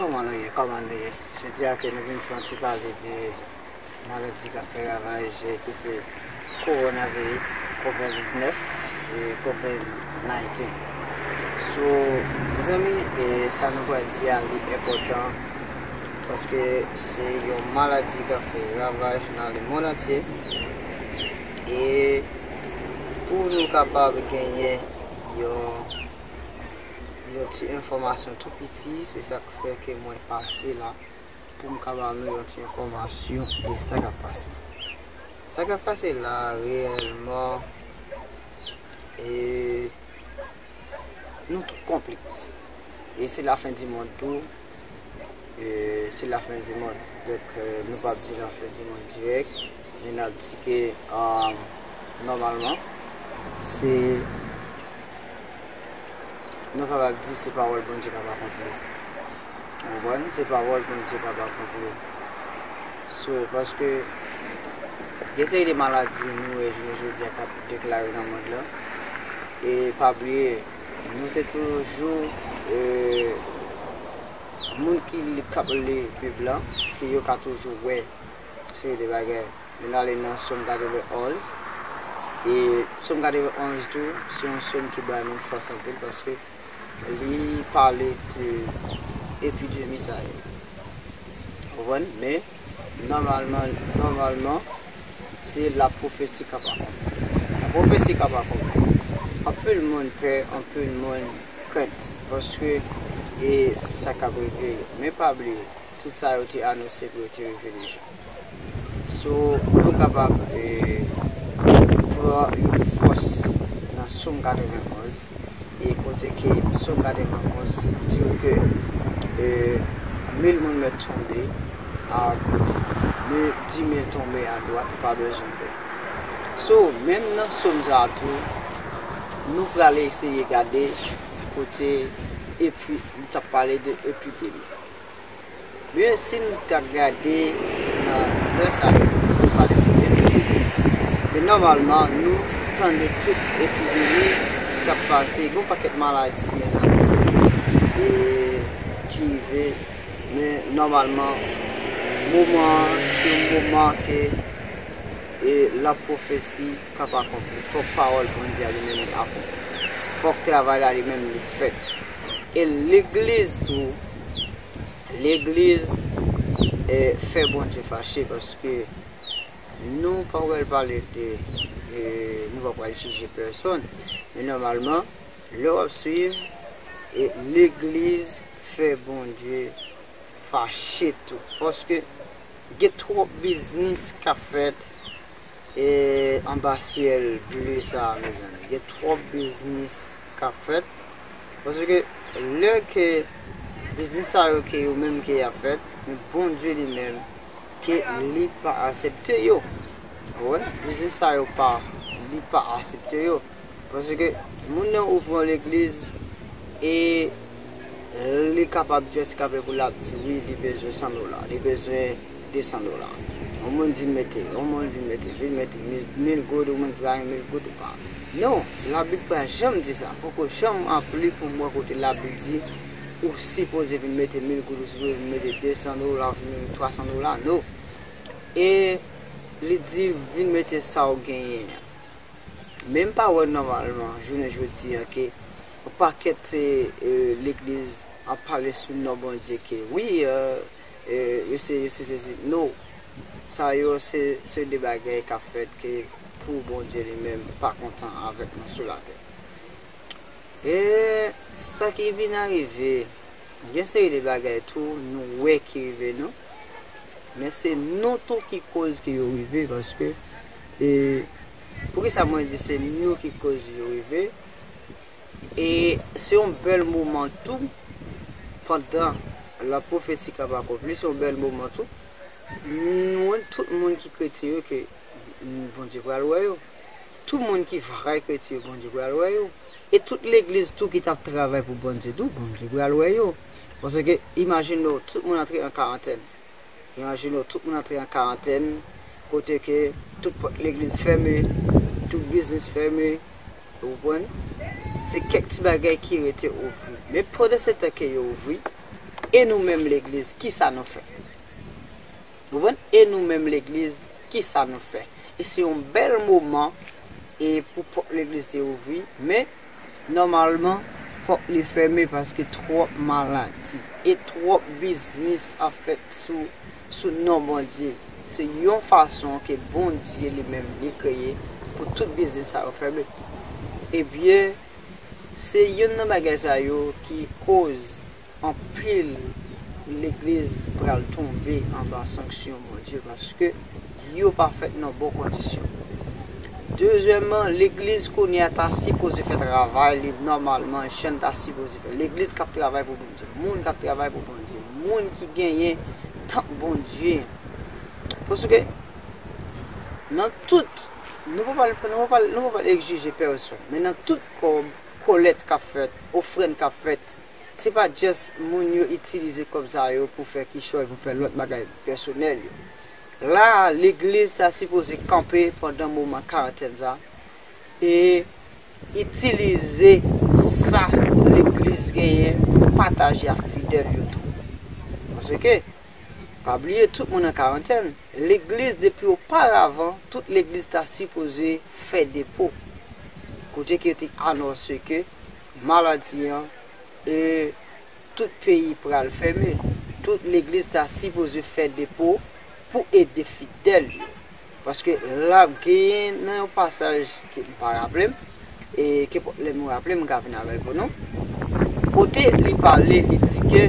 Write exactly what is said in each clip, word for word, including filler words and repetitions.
Kòman nou ye? Kòman nou ye? Jodi a ke nou vin fè yon ti pale de maladi k ap fè ravaj, ki se kowonaviris, kovid diznèf, e kovid nayintin. So, mezanmi, e sa nou pral di a, li enpòtan, paske se yon maladi k ap fè ravaj nan lemonn antye. E pou nou kapab genyen yon, yon ti enfòmasyon tou piti, se sa k fè ke mwen pase la pou m ka ba nou yon ti enfòmasyon de sa k ap pase. Sa k ap pase la, reyèlman, e nou tout konplèks. E se lafen di mond tou. E se lafen di mond. Donk, e, nou p ap di lafen di mond dirèk, men n ap di ke, um, nòmalman, se, nou kapab di se pawòl Bondye k ap akonpli. Ou konprann? Se pawòl Bondye k ap akonpli. So, paske gen seri de maladi nou wè jounen jodi a k ap deklare nan mond lan. E pa bliye, nou te toujou, e, moun ki li, k ap li Bib lan, ke yo ka toujou wè seri de bagay. Men n ale nan Sòm katreven onz. E Sòm katreven onz tou, se yon sòm ki bay moun fòs anpil, paske li pale de epidemi sa yo. Ou konprann? Men, nòmalman, nòmalman, se lapwofesi k ap akonpli. Lapwofesi k ap akonpli. Anpil moun pè, anpil moun krent, paske e sa k ap rive yo. Men pa bliye, tout sa yo te anonse pou yo te rive deja. So, nou kapab, e, pran yon fòs nan Sòm katreven onz, e kote ke Sòm katreven onz di w ke, e, mil moun mèt tonbe, ak mil, di mil tonbe adwat, ou pa bezwen pè. So, menm nan Sòm sa a tou, nou pral eseye gade kote epi, li t ap pale de epidemi. Men si nou ta gade nan lè sa yo, nou pale de epidemi. Men nòmalman, nou tande tout epidemi k ap pase, gon pakèt maladi, mezanmi, e ki rive. Men nòmalman, moman an, se yon moman ke, e lapwofesi k ap akonpli. Fòk pawòl Bondye a li menm li akonpli. Fòk travay la li menm li fèt. E legliz tou, legliz, e, fè Bondye fache, paske nou pa pral pale de, e, nou pa pral jije pèsonn, men nòmalman, lè w ap swiv, e, legliz fè Bondye fache tou, paske gen twòp biznis k ap fèt, e, anba syèl ble sa a, mezanmi. Gen twòp biznis k ap fèt. Paske lè ke biznis sa yo ke yo menm ke y ap fèt, men Bondye li menm ke li pa aksepte yo. Ou wè, biznis sa yo pa, li pa aksepte yo. Paske moun nan ouvri yon legliz e li kapab just kanpe pou l ap di wi, li bezwen san dola, li bezwen de san dola. Yon moun vin mete, yon moun vin mete, vin mete mil, mil goud, ou moun ki pa gen mil goud ou pa. Non, Labib pa janm di sa. Poko janm anpli pou m wè kote Labib di ou sipoze vin mete mil goud, ou sipoze vin mete de san dola, ou vin mete twa san dola. Non. E li di vin mete sa w genyen an. Men m pa wè nòmalman, jounen jodi a, ke yon pakèt, e, e, legliz ap pale sou non Bondye ke wi, e, e, yo se, yo se sesi. No. Sa yo se, se de bagay k ap fèt ke pou Bondye li menm pa kontan avèk nou sou latè. E sa ki vin arive, gen seri de bagay tou nou wè ki rive nou, men se nou tou ki koz ke yo rive, paske, e, poukisa mwen di se nou ki koz yo rive? E se yon bèl moman tou, pandan lapwofesi k ap akonpli, se yon bèl moman tou. Nou, tout moun ki kretyen yo ke Bondye pral wè yo. Tout moun ki vrè kretyen, Bondye pral wè yo. E tout legliz tou ki t ap travay pou Bondye tou, Bondye pral wè yo. Paske, imajine w, tout moun antre an karantèn. Imajine w, tout moun antre an karantèn, kote ke tout pòt legliz fèmen, tout biznis fèmen, ou konprann? Se kèk ti bagay ki rete ouvri. Men pandan se tan ke yo ouvri, E nou menm legliz, kisa nou fè? Ou konprann? E nou menm legliz, kisa nou fè? E se yon bèl moman e pou pòt legliz te ouvri, men nòmalman, fòk li fèmen paske twòp maladi e twòp biznis ap fèt sou, sou non Bondye. Se yon fason ke Bondye li menm li kreye pou tout biznis sa yo fèmen. Ebyen, se youn nan bagay sa yo ki koz anpil legliz pral tonbe anba sanksyon Bondye paske yo pa fèt nan bon kondisyon. Dezyèmman, legliz kounye a ta sipoze fè travay li nòmalman, jan l ta sipoze fè. Legliz k ap travay pou Bondye, moun k ap travay pou Bondye, moun ki genyen tanp Bondye. Paske nan tout, nou pa pral, nou pa pral, nou pa pral egzije pèsonn, men nan tout kòb, kolèt k ap fèt, ofrann k ap fèt, se pa just moun yo itilize kòb sa yo pou fè kichòy, pou fè lòt bagay pèsonèl yo. La a, legliz ta sipoze kanpe pandan moman karantèn sa e itilize sa legliz genyen pou pataje ak fidèl yo tou. Paske, pa bliye, tout moun an karantèn. Legliz, depi oparavan, tout legliz ta sipoze fè depo. Kote ke yo te anonse ke maladi an, e, tout peyi pral fèmen. Tout legliz ta sipoze fè depo pou ede fidèl yo. Paske la, genyen nan yon pasaj ke m pa raple m, e ke lè m raple m, m ka vin avè l pou nou. Kote li pale, li di ke,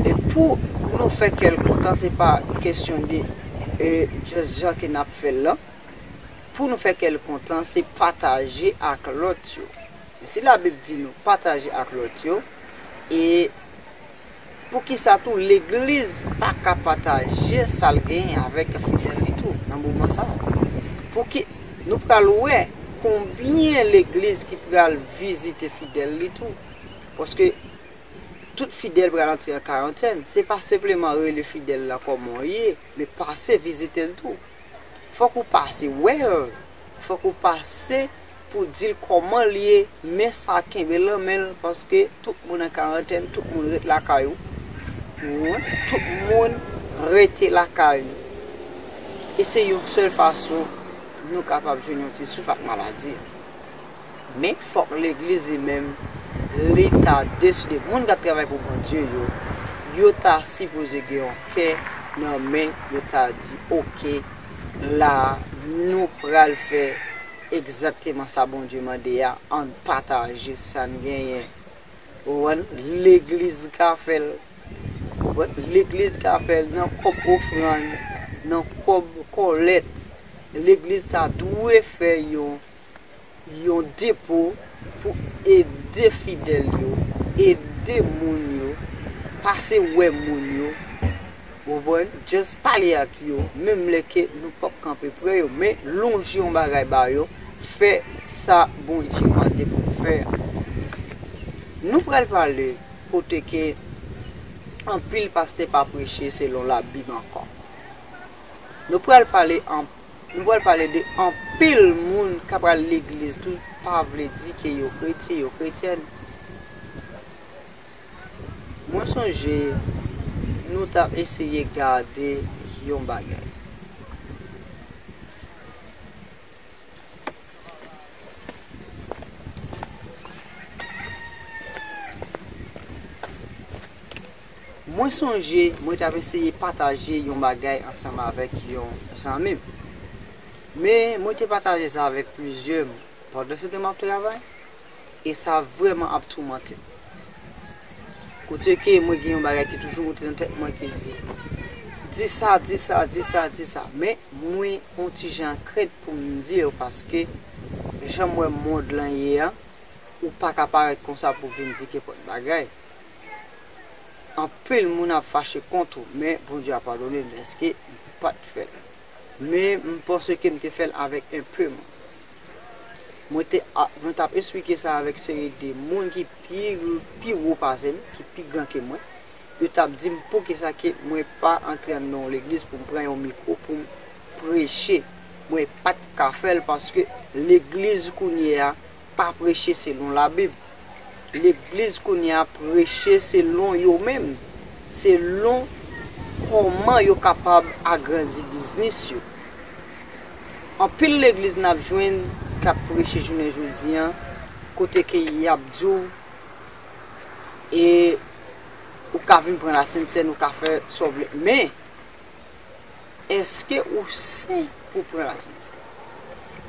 e, pou nou fè kè l kontan, se pa kesyon de, e, just jan ke n ap fè l lan. Pou nou fè kè l kontan, se pataje ak lòt yo. Men si Labib di nou pataje ak lòt yo, e poukisa tou legliz pa ka pataje sa l genyen avèk fidèl li tou nan moman sa a? Pouki nou pral wè konbyen legliz ki pral vizite fidèl li tou. Paske tout fidèl pral antre an karantèn. Se pa senpleman rele fidèl la kòman w ye, men pase vizite l tou. Fòk ou pase wè l. Fòk ou pase pou di l kòman l ye, men sa kenbe l nan men l, paske tout moun an karantèn, tout moun ret lakay ou. Ou konprann? Tout moun rete lakay ou. E se yon sèl fason nou kapab jwenn yon ti souf ak maladi. Men fòk legliz li menm, li ta deside, moun k ap travay pou Bondye yo, yo ta sipoze gen yon kè nan men, yo ta di, oke, la a, nou pral fè egzakteman sa Bondye mande a, ann pataje sa n genyen. Ou konprann? Legliz ka fè l. Ou konprann? Legliz ka fè l nan kòb ofrann, nan kòb kòlèt. Legliz ta dwe fè yon yon depo pou ede fidèl yo, ede moun yo, pase wè moun yo, ou konprann? Just pale ak yo, menm lè ke nou p ap kanpe prè yo, men lonje yon bagay ba yo, fè sa Bondye mande pou n fè a. Nou pral pale kote ke anpil pastè pa preche selon Labib ankò. Nou pral pale an Nou pral pale de anpil moun k ap al legliz tou, pa vle di ke yo kretyen, yo kretyèn. Mwen sonje nou t ap eseye gade yon bagay. Mwen sonje mwen t ap eseye pataje yon bagay ansanm avèk yon zanmi m. Men mwen te pataje sa avèk plizyè moun. Pandan se tan m ap travay, e sa vrèman ap toumante m. Kote ke mwen gen yon bagay ki toujou moute nan tèt mwen ki di, di sa, di sa, di sa, di sa. Men mwen yon ti jan krent pou m di yo paske jan m wè mond lan ye a, ou pa ka parèt konsa pou vin di kenpòt bagay. Anpil moun ap fache kont ou, men Bondye a padone m dèske m pa t fè l. Men m panse ke m te fè l avèk enpe moun. Mwen te a, mwen t ap esplike sa avèk seri de moun ki pi, pi wo pase m, ki pi gran ke mwen. Yo t ap di m poukisa ke mwen pa antre anndan yon legliz pou m pran yon mikwo pou m preche. Mwen pa t ka fè l paske legliz kounye a pa preche selon Labib. Legliz kounye a preche selon yo menm. selon kòman yo kapab agrandi biznis yo. Anpil legliz n ap jwenn k ap preche jounen jodi a, kote ke y ap di w, e ou ka vin pran Lasentsèn, ou ka fè sa w vle. Men, èske ou sen pou pran Lasentsèn?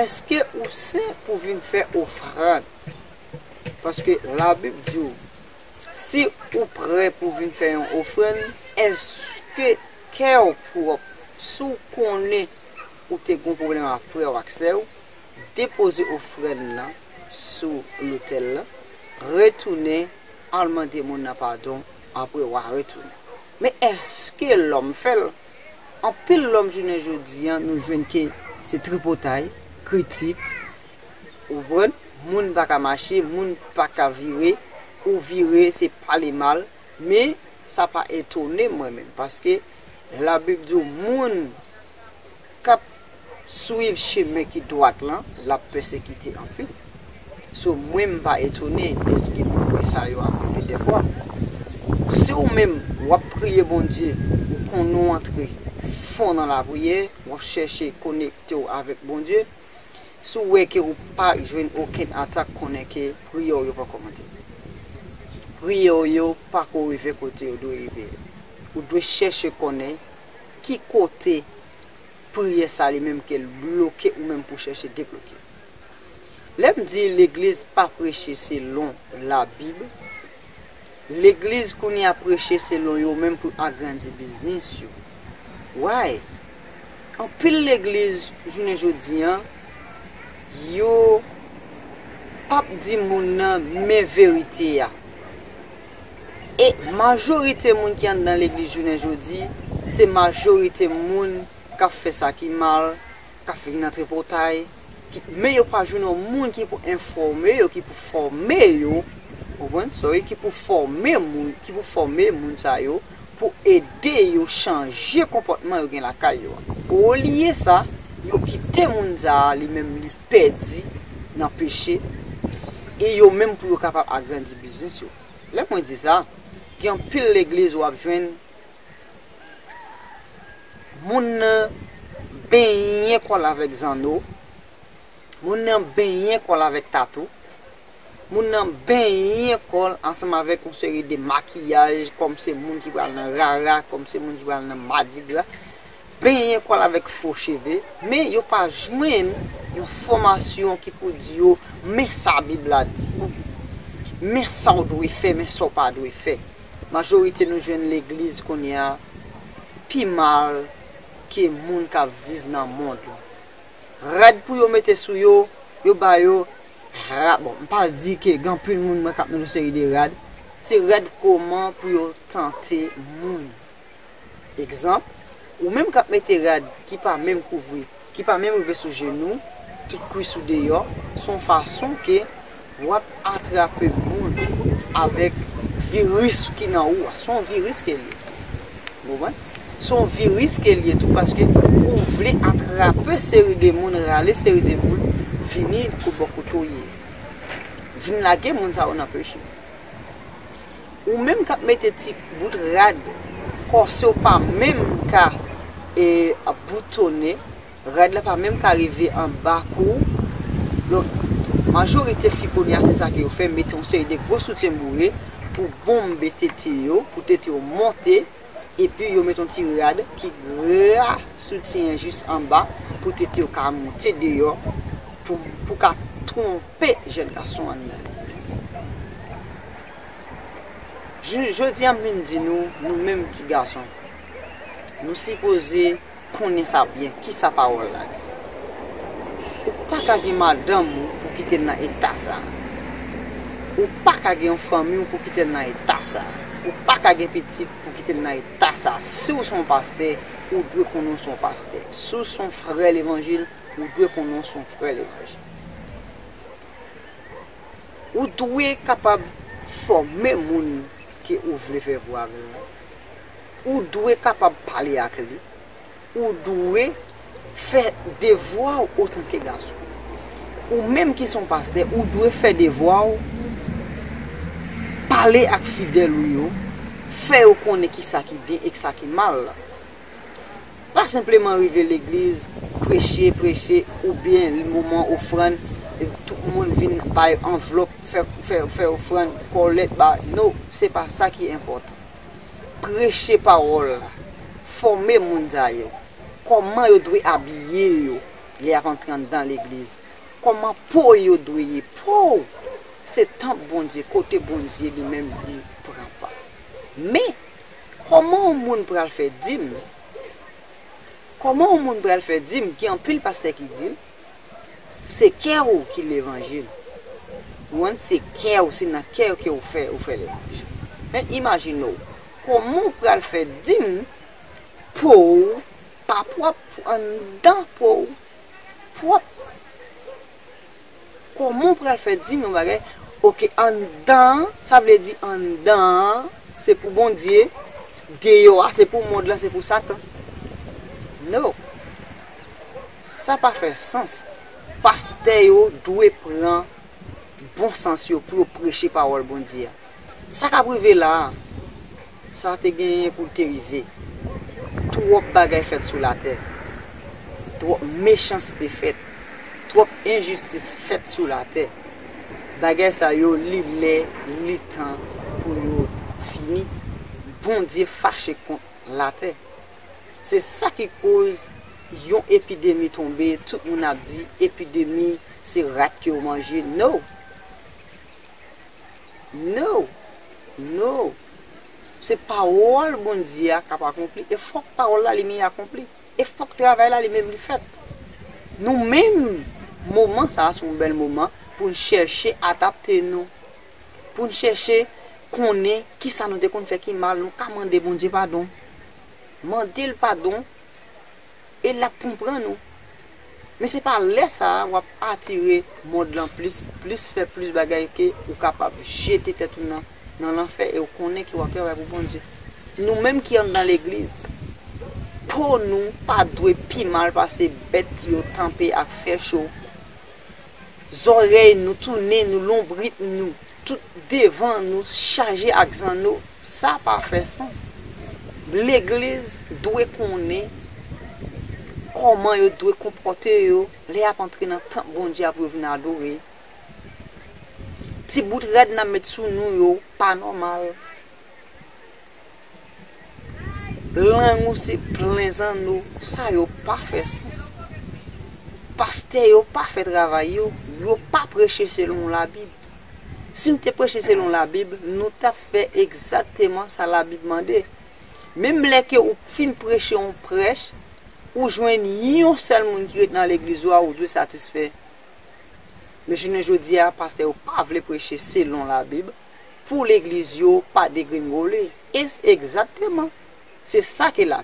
Èske ou sen pou vin fè ofrann? Paske Labib di w, si ou prè pou vin fè yon ofrann, èske kè w pwòp? Si w konnen ou te gon pwoblèm ak frè w ak sè w, depoze ofrann nan sou lotèl la, retounen, al mande moun nan padon, apre w a retounen. Men èske lòm fè l? Anpil lòm jounen jodi a, nou jwenn ke se tripotay, kritik, ou konprann? Moun pa ka mache, moun pa ka vire, ou vire, se pale mal, men sa pa etone mwen menm, paske Labib di w moun k ap swiv chemen ki dwat lan, l ap pèsekite anpil. So, mwen, m pa etone dèske bagay sa yo ap rive dèfwa. Si w menm, w ap priye Bondye, ou konnen w antre fon nan lapriyè, w ap chèche konekte w avèk Bondye, si w wè ke ou pa jwenn okenn atak, konnen ke priyè w yo pako monte. Priyè w yo pako rive kote yo dwe rive. Ou dwe chèche konnen ki kote priyè sa li menm ke l bloke ou menm pou chèche debloke. Lè m di legliz pa preche selon Labib, legliz kounye a preche selon yo menm pou agrandi biznis yo. Why? Anpil legliz jounen jodi a, yo p ap di moun nan men verite a. E majorite moun ki anndan legliz jounen jodi, se majorite moun k ap fè sa ki mal, k ap vin nan tripotay, ki, men yo pa jwenn yon moun ki pou enfòme yo, ki pou fòme yo, ou konprann? Sorry, ki pou fòme moun, ki pou fòme moun sa yo, pou ede yo chanje konpòtman yo gen lakay yo a. Olye sa, yo kite moun sa a, li menm li pèdi nan peche, e yo menm pou yo kapab agrandi biznis yo. Lè mwen di sa, gen anpil legliz w ap jwenn moun nan benyen kò l avèk zanno, moun nan benyen kò l avèk tatou, moun nan benyen kò l ansanm avèk yon seri de makiyaj, kòm se moun ki pral nan rara, kòm se moun ki pral nan madigra, benyen kò l avèk fo cheve, men yo pa jwenn yon fòmasyon ki pou di yo, men sa Bib la di, men sa w dwe fè, men sa w pa dwe fè. Majorite nou jwenn legliz kounye a pi mal ke moun k ap viv nan mond lan. Rad pou yo mete sou yo, yo ba yo ra-, bon, m pa di ke gen anpil moun mwen k ap met yon seri de rad, se rad kòman pou yo tante moun. Egzanp, ou menm k ap mete rad ki pa menm kouvri, ki pa menm rive sou jenou, tout kwis ou deyò, se yon fason ke w ap atrape moun avèk viris ki nan ou a. Se yon viris ke l ye. Ou konprann? Se yon viris ke l ye tou, paske ou vle atrape seri de moun, rale seri de moun, vini bò kote w ye. Vin lage moun sa yo nan peche. Ou menm k ap mete ti bout rad, kòse w pa menm ka, e, boutonnen, rad la pa menm ka rive anba kou w. Donk, majorite fi kounye a, se sa ke yo fè, mete yon seri de gwo soutyen boure pou bonbe tete yo, pou tete yo monte, epi yo mete yon ti rad ki gra soutyen an jis anba pou tete yo ka monte deyò, pou, pou ka twonpe jèn gason anndan legliz. Jou-, jodi a, m vin di nou, nou menm ki gason, nou sipoze konnen sa byen, kisa pawòl la di. Ou pa ka gen madanm ou pou kite l nan eta sa a. Ou pa ka gen yon fanmi w pou kite l nan eta sa a. Ou pa ka gen pitit pou kite l nan eta sa a. Si w se yon pastè, ou dwe konnen w se yon pastè. Si w se yon frè levanjil, ou dwe konnen w se yon frè levanjil. Ou dwe kapab fòme moun ke ou vle fè vwa avè l lan. Ou dwe kapab pale ak li. Ou dwe fè devwa w otanke gason. Ou menm ki se yon pastè, ou dwe fè devwa w, pale ak fidèl ou yo, fè yo konnen ki sa ki byen e ki sa ki mal. Pa senpleman rive legliz, preche, preche, oubyen moman ofrann, tout moun vin bay anvlòp, fè, fè, fè ofrann, kòlèt, ba, no, se pa sa ki enpòtan. Preche pawòl la, fòme moun sa yo, kòman yo dwe abiye yo lè y ap antre anndan legliz, kòman po yo dwe ye. Po se tanp Bondye, kote Bondye li menm li pran pa. Men, kòman yon moun pral fè dim? Kòman yon moun pral fè dim? Gen anpil pastè ki di l, se kè w ki levanjil. Ou konprann? Se kè w, se nan kè w ke w fè, ou fè levanjil. Men imajine w, kòman w pral fè dim po w pa pwòp, anndan po w pwòp? Kòman w pral fè dim yon bagay? Oke, anndan an, sa vle di anndan an, se pou Bondye, deyò a, se pou mond lan, se pou Satan. No. Sa pa fè sans. Pastè yo dwe pran bon sans yo pou yo preche pawòl Bondye a. Sa k ap rive la a, sa te genyen pou l te rive. Twòp bagay fèt sou latè. Twòp mechanste fèt. Twòp enjistis fèt sou latè. Bagay sa yo, li lè, li tan pou yo fini. Bondye fache kont latè. Se sa ki koz yon epidemi tonbe, tout moun ap di epidemi se rat ke yo manje. No! No! No! Se pawòl Bondye a k ap akonpli, e fòk pawòl la li menm akonpli, e fòk travay la li menm li fèt. Nou menm, moman sa a se yon bèl moman pou n chèche adapte nou, pou n chèche konnen kisa nou te konn fè ki mal, nou ka mande Bondye padon. Mande l padon, e l ap konprann ou. Men se pa lè sa a w ap atire mond lan plis, plis fè plis bagay ke ou kapab jete tèt ou nan, nan lanfè e ou konnen ke w ap travay pou Bondye. Nou menm ki anndan legliz, po nou pa dwe pi mal pase bèt yo tanpe ak fè cho. Zòrèy nou, tou nen nou, lonbrit nou, tout devan nou chaje ak zanno, sa pa fè sans. Legliz dwe konnen kòman yo dwe konpòte yo lè y ap antre nan tanp Bondye a pou yo vin adore. Ti bout rad n ap met sou nou yo pa nòmal. Lang ou se plen zanno, sa yo pa fè sans. Pastè yo pa fè travay yo, yo pa preche selon Labib. Si nou te preche selon Labib, nou t ap fè egzakteman sa Labib mande. Menm lè ke ou fin preche yon prèch, ou jwenn yon sèl moun ki ret nan legliz ou a, ou dwe satisfè. Men jounen jodi a, pastè yo pa vle preche selon Labib pou legliz yo pa degringole. E s-, egzakteman, se sa ke la.